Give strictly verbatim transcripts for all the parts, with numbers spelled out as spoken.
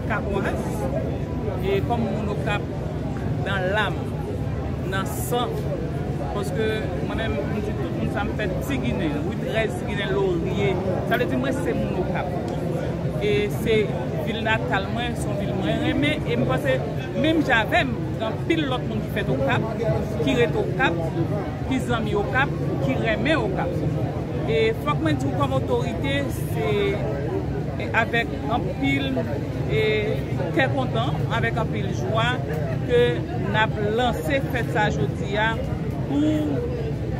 Kapwaz, e kòm moun Okap nan lam, nan san, paske mwen menm, m di tout moun sa, m fèt ti Ginen, wi, trèz ti Ginen, Lorye. Sa vle di mwen se moun Okap. E se vil natal mwen, se yon vil mwen renmen, e m panse menm jan avè m, gen anpil lòt moun ki fèt Okap, ki rete Okap, ki zanmi Okap, ki renmen Okap. E fòk mwen di w kòm otorite, se avèk anpil, e, kè kontan, avèk anpil jwa ke n ap lanse fèt sa jodi a pou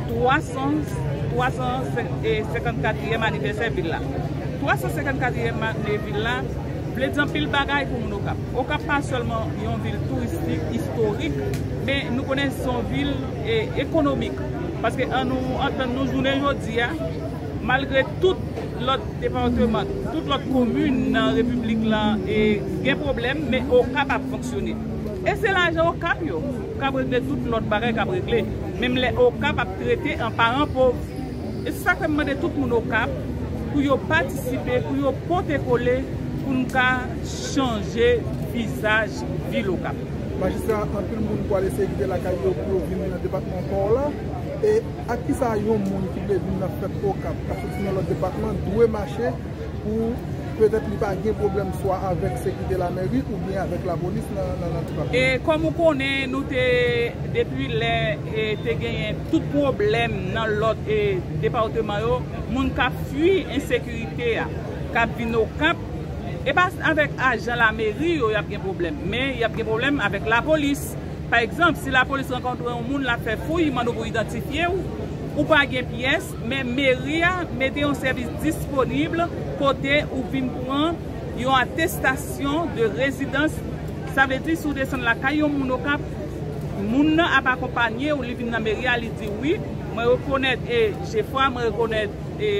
twa san, twa san senkannkatriyèm anivèsè vil la. Twa san senkannkatriyèm ane vil la vle di anpil bagay pou moun Okap. Okap pa sèlman yon vil touristik, istorik, men nou konnen se yon vil, e, ekonomik. Paske an nou antann nou jounen jodi a, malgre tout lòt depatman, tout lòt komin nan repiblik la, e, gen pwoblèm, men Okap ap fonksyone. E se lajan Okap yo k ap regle tout lòt bagay k ap regle. Menm lè Okap ap trete an paran pòv. E se sa k fè m mande tout moun Okap pou yo patisipe, pou yo pote kole, pou n ka chanje vizaj vil Okap. Majistra, anpil moun pwale se kite lakay yo pou yo vin nan depatman pa w la. E ak kisa yon moun ki vle vin nan fèt Okap, k ap soti nan lòt depatman, dwe mache pou petèt li pa gen pwoblèm swa avèk sekirite lameri oubyen avèk lapolis nan, nan, nan depatman? E kòm ou konnen, nou te, depi lè, e, te genyen tout pwoblèm nan lòt, e, depatman yo, moun k ap fui ensekirite a, k ap vin Okap, e pa avèk ajan lameri yo y ap gen pwoblèm, men y ap gen pwoblèm avèk lapolis. Pa egzanp, si lapolis rankontre yon moun, l ap fè fouy, mande w pou idantifye w, ou pa gen pyès, men meri a mete yon sèvis disponib kote ou vin pran yon atestasyon de rezidans. Sa vle di, si w desann lakay yon moun Okap, moun nan ap akonpanye w, li vin nan meri a, li di, "Wi, mwen rekonèt, e, Jefra, mwen rekonèt, e,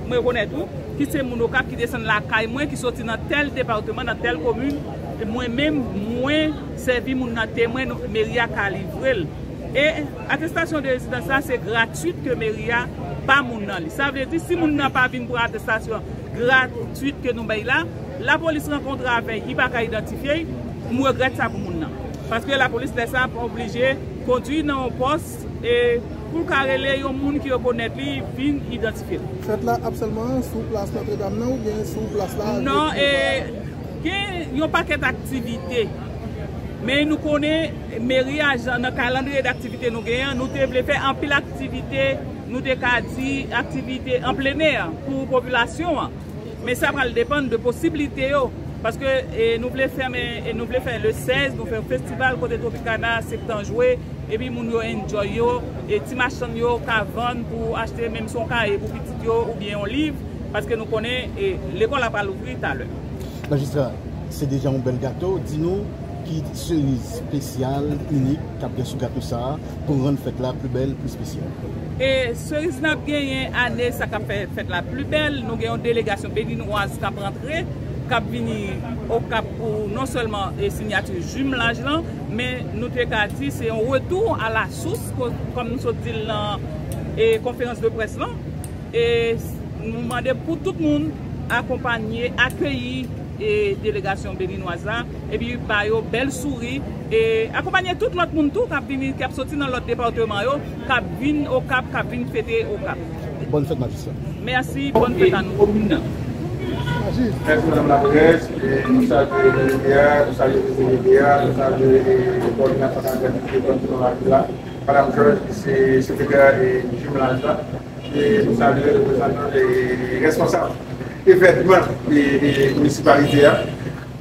mwen rekonèt ou, ki se moun Okap ki desann lakay mwen, ki soti nan tèl depatman, nan tèl komin, e mwen menm, mwen sèvi moun nan temwen, meri a ka livre l." E atestasyon de rezidans la, se gratwit ke meri a ba moun nan li. Sa vle di, si moun nan pa vin pran atestasyon gratwit ke nou bay la, lapolis rankontre avè l, li pa ka idantifye l, m regrèt sa pou moun nan. Paske lapolis, lè sa, ap oblije kondui nan yon pòs, e pou l ka rele yon moun ki rekonèt li, vin idantifye l. Fèt la ap sèlman sou plas Nòtredam nan oubyen sou plas la? Non, e gen yon pakèt aktivite. Men nou konnen meri a, jan nan kalandriye daktivite nou genyen an, nou te vle fè anpil aktivite, nou te ka di aktivite an plenè pou popilasyon an. Men sa pral depann de posiblite yo, paske, e, nou vle fèmen, e, nou vle fè le sèz, nou fè yon festival kote Tropicana, Septan jwe, epi moun yo enjoy yo, e ti machann yo ka vann pou achte menm si yon kaye pou pitit yo oubyen yon liv, paske nou konnen, e, lekòl la pral ouvri talè. Majistra, se deja yon bèl gato. Di nou ki seriz espesyal, inik, k ap gen sou gato sa a pou rann fèt la pli bèl, pli espesyal? E seriz n ap genyen ane sa k ap fè fèt la pli bèl, nou gen yon delegasyon beninwaz k ap rantre, k ap vini Okap pou non sèlman, e, siyati jimlaj lan, men nou te ka di se yon retou a la sous, ko-, kòm nou sot di l nan, e, konferans de près lan. E s-, nou mande pou tout moun akonpanye, akeyi, e, delegasyon beninwaz la, epi ba yo bèl souri, e akonpanye tout lòt moun tou k ap vini, k ap soti nan lòt depatman yo, k ap vin Okap, k ap vin fete Okap. Bòn fèt, majistra. Mèsi, bòn fèt a nou. Mèsi, madanm laprès. E nou salye L V A, nou salye P C V A, nou salye, e, kòdinatè nasyonal de kòdinasyon la, madanm Georges, ki se sekretè, e, jimlaj la. E nou salye reprezantan, e, reskonsab evènman, e, e, minisipalite a.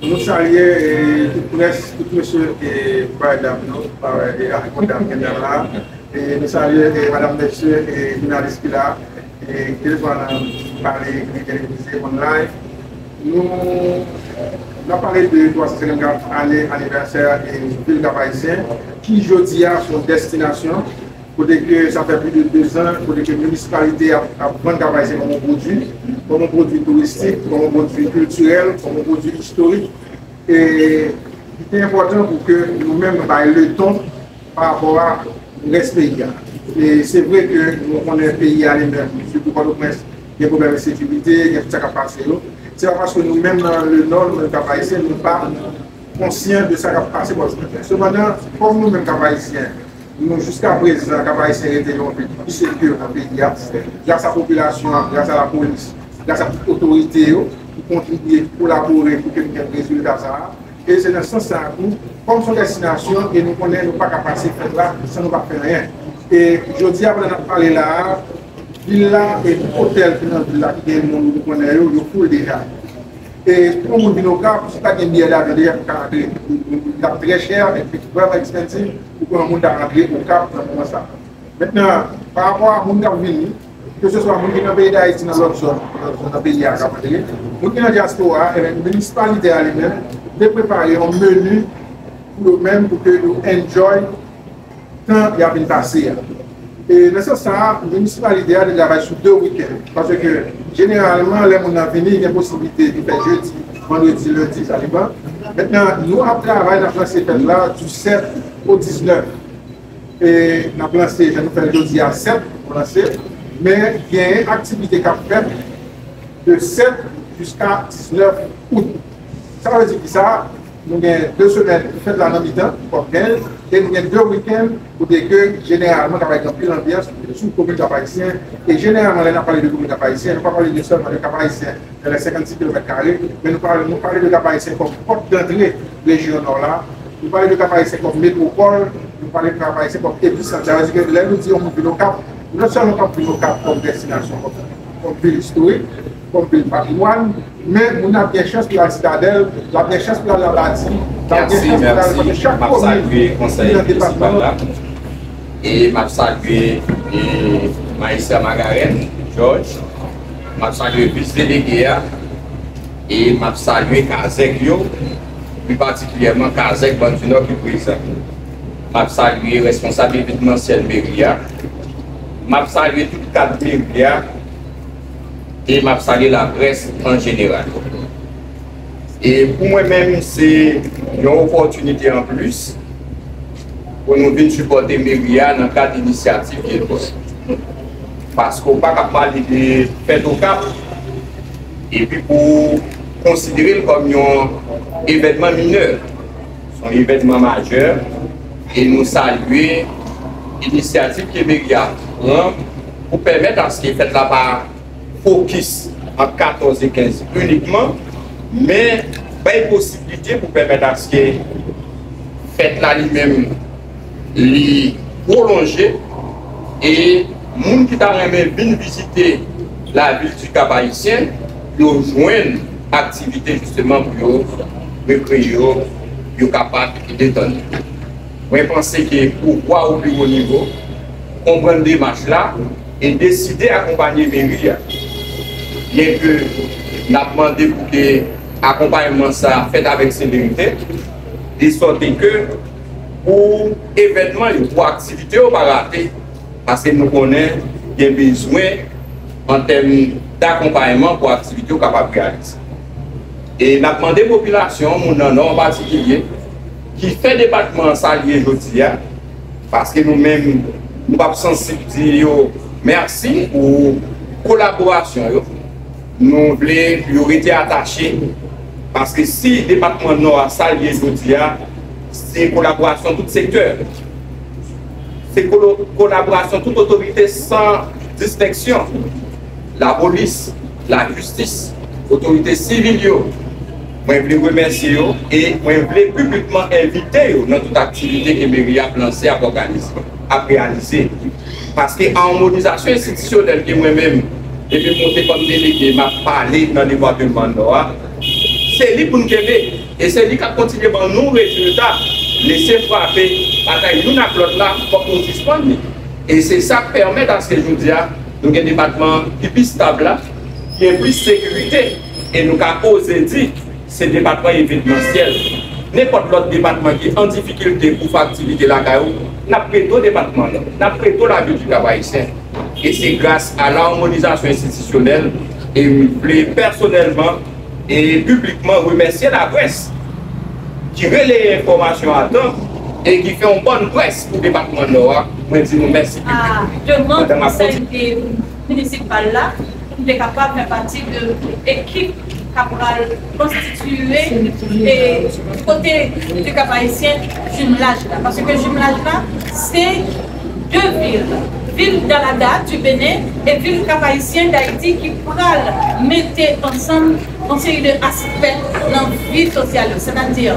Nou salye, e, tout près, tout mesye, e, bay dam yo, bay, e, avèk dam, gen dam la. E nou salye, e, madanm, mesye, e, jounalis ki la, e, keseswa nan pale, ekri, televize, online. Nou, n ap pale de twa san senkannkat ane anivèsè, e, vil Kap Ayisyen, ki jodi a se yon destinasyon kote ke sa fè plis de dezan, kote ke minisipalite ap, ap vann Kap Ayisyen kòm yon pwodui, kòm yon pwadui touristik, kòm yon pwodui kiltirèl, kòm yon pwodui istorik. E li te enpòtan pou ke nou menm nou bay leton pa rapò a rès peyi a. E se vre ke nou konnen peyi a li menm, sitou Pòtoprens, gen pwoblèm ensekirite, gen tout sa k ap pase yo. Se pa paske nou menm nan le Nò, nou menm Kap Ayisyen, nou pa konsyan de sa k ap pase bò Jodmatè. Sepandan, kòm nou menm Kap Ayisyen, nou jiska prezan, Kap Ayisyen rete yon peyi plis seke nan peyi a, gras a popilasyon an, gras a lapolis, gras a tout otorite yo, ki kontribye, ki kolabore pou ke nou gen rezilta sa a. E se nan sans sa a tou, kòm se yon destinasyon, e nou konnen nou pa ka pase fèt la san nou pa fè anyen. E jodi a, pandan n ap pale la a, vil la e tout otèl ki nan vil la ki gen moun nou konnen yo, yo full deja. E pou yon moun vin Okap, si pa gen biyè davyon deja pou ka antre, li ap trè chè, e pi vrèman expensive pou yon moun ta antre Okap nan moman sa. Mentnan, pa rapò a moun k ap vini, keseswa moun ki nan peyi Dayiti, nan lòt zòn, nan lòt zòn nan peyi a k ap antre, moun ki nan dyaspora, ebyen, minisipalite a li menm, te prepare yon meni pou yo menm, pou ke yo enjoy tan y ap vin pase a. E nan sans sa a, minisipalite a te travay sou de wikenn. Paske, jeneralman, lè moun nan vini, gen posiblite li fè jedi, vandredi, lendi, sa depann. Mentnan, nou ap travay, n ap lanse fèt la di sèt o diznèf. E n ap lanse, jan nou fè l jodi a, sèt, nou lanse. Men, genyen aktivite k ap fèt de sèt jiska diznèf out. Sa vle di ki sa? Nou gen de semèn, fèt la nan mitan, kòm gen, e nou gen de wikenn, kote ke jeneralman, ka bay anpil anbyans sou komin Kap Ayisyen. E jeneralman, lè n ap pale de komin Kap Ayisyen, nou pa pale de sèlman de Kap Ayisyen, nan lè senkannsis kilomèt kare, men nou pale, nou pale de Kap Ayisyen kòm pòt dantre rejyon Nò la, nou pale de Kap Ayisyen kòm metwopòl, nou pale de Kap Ayisyen kòm episant. Sa vle di ke lè nou di yon moun vin Okap, nou non sèlman p ap vin Okap kòm destinasyon, kòm, kòm vil istorik, kòm vil patrimwàn, men moun ap gen chans pou l al Sitadèl, l ap gen chans pou l al Labadi, l ap gen chans pou l al, paske chak komin ki nan depatman an. E m ap salye, e, Majistra Magarèn Jòj, m ap salye vis delege a, e m ap salye kazèk yo, pli patikilyèman kazèk Banndyinò ki prezan. M ap salye responsab evidmansyèl meri a, m ap salye tout kad meri a, e m ap salye laprès an jeneral. E pou mwen menm, se yon opòtinite anplis pou nou vin sipòte meri a nan kad inisyativ ki enpòtan. Paske w pa ka pale de fèt Okap epi pou w konsidere l kòm yon evènman minè. Se yon evènman majè e nou salye inisyativ ke meri a pran pou pèmèt aske fèt la pa fokis ant katòz e kenz inikman, men bay posiblite pou pèmèt aske fèt la li menm li pwolonje e moun ki ta renmen vin vizite lavil di Kap Ayisyen, yo jwenn aktivite jisteman pou yo rekreye yo, yo kapab detann yo. Mwen panse ke pouvwa o pli wo nivo konprann demach la e deside akonpanye meri a. Byenke n ap mande pou ke akonpayman sa a fèt avèk selerite, de sòte ke pou evènman yo, pou aktivite yo pa rate, paske nou konnen gen bezwen an tèm dakonpayman pou aktivite yo kapab reyalize. E n ap mande popilasyon, moun nan Nò an patikilye, ki fè depatman an sa l ye jodi a, paske nou menm, nou p ap sansib di yo mèsi pou kolaborasyon yo. Nou vle pou yo rete atache, paske si depatman Nò a sa l ye jodi a, se kolaborasyon tout sektè. Se kolo-, kolaborasyon tout otorite san distenksyon. Lapolis, lajistis, otorite sivil yo. Mwen vle remèsye yo e mwen vle piblikman envite yo nan tout aktivite ke meri ap lanse, ap òganize, ap reyalize. Paske amonizasyon enstitisyonèl ke mwen menm, depi m monte kòm delege, m ap pale nan depatman Nò a, se li pou n kenbe. E se li k ap kontinye ban nou rezilta. Lese frape batay youn ak lòt la, fòk nou sispann li. E se sa k pèmèt aske jodi a, nou gen depatman ki pi stab la, ki gen plis sekirite, e nou ka oze di, se depatman evidmansyèl. Nenpòt lòt depatman ki an difikilte pou fè aktivite lakay ou, n ap rete depatman nan, n ap rete lavil di Kap Ayisyen. E se gras a lamonizasyon enstitisyonèl, e m vle pèsonèlman e piblikman remèsye laprès ki releye enfòmasyon a tan e ki fè yon bòn près pou depatman Nò a. Mwen di nou mèsi piblik. Pandan m ap kontinye. Minisipal la, pou m te kapab fè pati de ekip ka pral konstitiye e kote de Cap Haïtien, jimlaj la. Paske jimlaj la, se de vil, vil Dalada du Bénin e vil Cap Haïtien d'Haïti ki pral mete ansanm yon seri de aspè nan vi sosyal yo. Sètadi,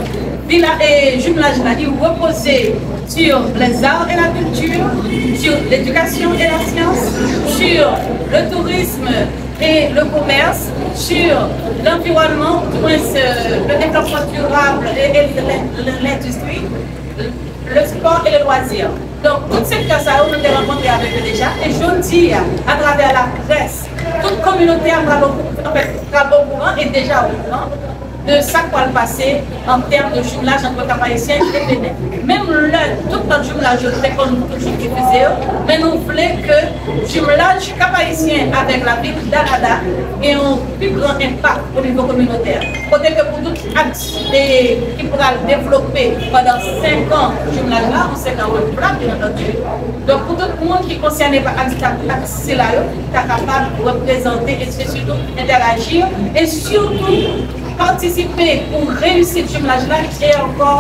vil la, e jimlaj la, li repoze sur les arts et la culture, sur l'éducation et la science, sur le tourisme et le commerce, sur l'environnement, ou du moins, euh, le développement durable et, et l'in-, l'industrie, le sport et le loisir. Donk, tout sektè sa yo, nou te rankontre avèk yo deja, e jodi a, atravè laprès, tout kominote a pral o, anfèt, pral okouran e deja okouran de sa k pral pase an tèm de jimlaj ant Cap Haïtien e Bénin. Menm lè tout lòt jimlaj yo te konn toujou difize yo, men nou vle ke jimlaj Cap Haïtien avèk lavil Dalada gen yon pi gran enpak o nivo kominotè. Kote ke pou tout aks e ki pral devlope pandan senk an jimlaj la, yon senk an renouvlab, byen antandi. Donk, pou tout moun ki konsène pa aks, aks sila yo, ta kapab reprezante e, e sitou entèraji e sitou patisipe pou reyisit jimlaj la e ankò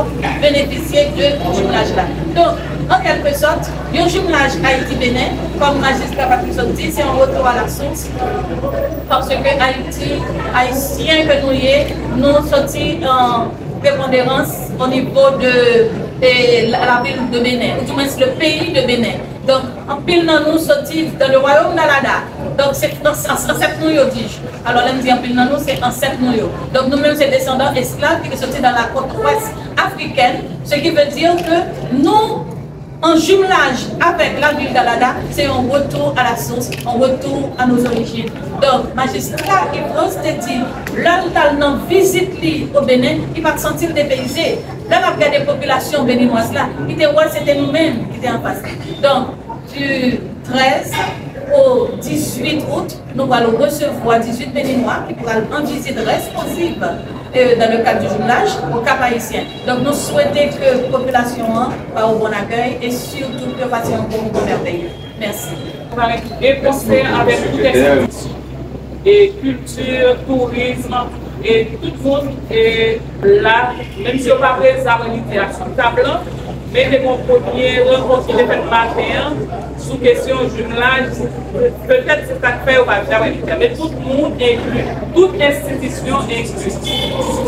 benefisye de jimlaj la. Donk, an kèlkesòt, yon jimlaj Ayiti-Benin, kòm majistra Patrick sot di, se yon retou a la sous, paske Ayiti, Ayisyen ke nou ye, nou soti an preponderans o nivo de, de la, la vil de Benin, ou du moins le pays de Bénin. Donk, anpil nan nou soti dans le royaume d'Alada. Donk, se ans-, ans-, ansèt nou yo, dis-je. Alò, lè m di anpil nan nou, se ansèt nou yo. Donk, nou menm, se desandan esklav ki te soti dans la côte ouest africaine, ce qui veut dire que nou, an jimlaj avèk lavil Dalada, se yon retour à la source, un retour à nos origines. Donk, majistra Yvrance te di, lè l t al nan vizit li o Benin, li pa t santi l depeyize. Lè l ap gade popilasyon beninwaz la, li te wè se te nou menm ki te anfas li. Donk, du treize au dix-huit août, nou pral resevwa dizuit Beninwa ki pral an vizit responsiv, euh, dans le cadre du jumelage au Cap Haïtien. Donk, nou swete ke popilasyon an ba yo bon akèy e sitou ke pase yon bon moman mèvèye. Mèsi. Nou pral gen konsè avèk tout enstitisyon, e kilti, tourizm, e tout moun, e la, menm si yo pa prezan, mwen mete a sou tab lan, men te gen yon premye rankont ki te fèt maten an sou kesyon jimlaj. Petèt se sa k fè yo pa vin apre midi a, men tout moun enkli, tout enstitisyon enkli.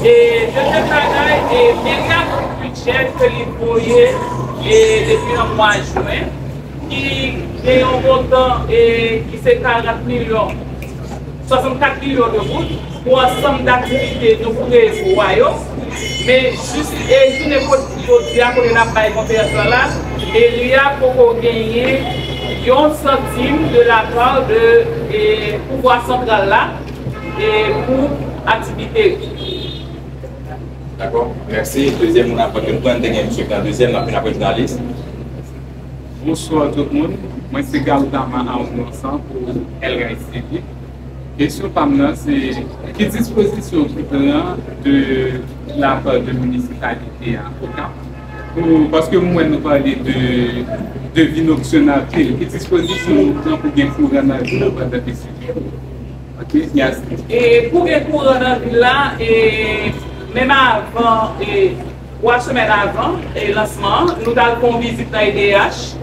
E dezyèm bagay, e dega kont bidjè ke li voye, e depi nan mwa jen, ki gen yon montan, e ki se karant milyon, swasannkat milyon de goud pou ansanm daktivite nou prevwa yo. Men jis e jounen kot-, jodi a, kote n ap bay konferans lan la, meri a poko genyen yon santim de la part de, e, pouvwa santral la, e, pou aktivite yo. Dakò, mèsi. Dezyèm moun avan ke n pran, te gen misye ki nan dezyèm, n ap vin apre jounalis. Bonswa tout moun. Mwen se Gautama Aoun Vincent pou El Rais T V. Kesyon pa m nan se, ki dispozisyon ki pran de la part de minisipalite a Okap? Pou, paske m wè nou pale de, de vi noktenn anpil. Ki dispozisyon nou pran pou gen kouran nan vil la pandan festival? Ok, mèsi. E pou gen kouran nan vil la, e menm avan, e twa semèn avan, e lansman an, nou t al fè yon vizit nan E D H,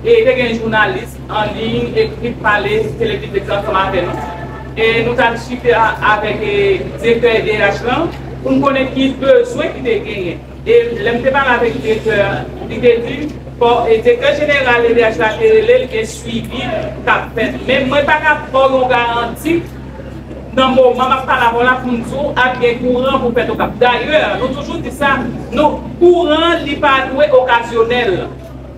e te gen jounalis an liy, e ki pale televize ansanm avè nou. E nou t al chita avèk, e, direktè E D H lan pou n konnen ki bezwen ki te genyen. E lè m te pale avèk direktè a, li te di, fò, e direktè jeneral E D H la te rele l, gen swivi k ap fèt. Men mwen pa ka ba w yon garanti nan moman m ap pale avè w la pou m di w ap gen kouran pou fèt Okap. Dayè, nou toujou di sa, nou, kouran li pa dwe okazyonèl.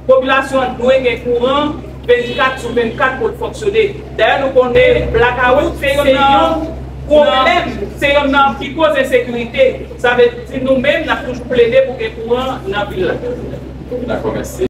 Popilasyon an dwe gen kouran vennkat sou vennkat pou l fonksyone. Dayè, nou konnen blakawout se youn nan pwoblèm, se youn nan pi koz ensekirite. Sa vle di nou menm, n ap toujou plede pou gen kouran nan vil la. Dakò, mèsi.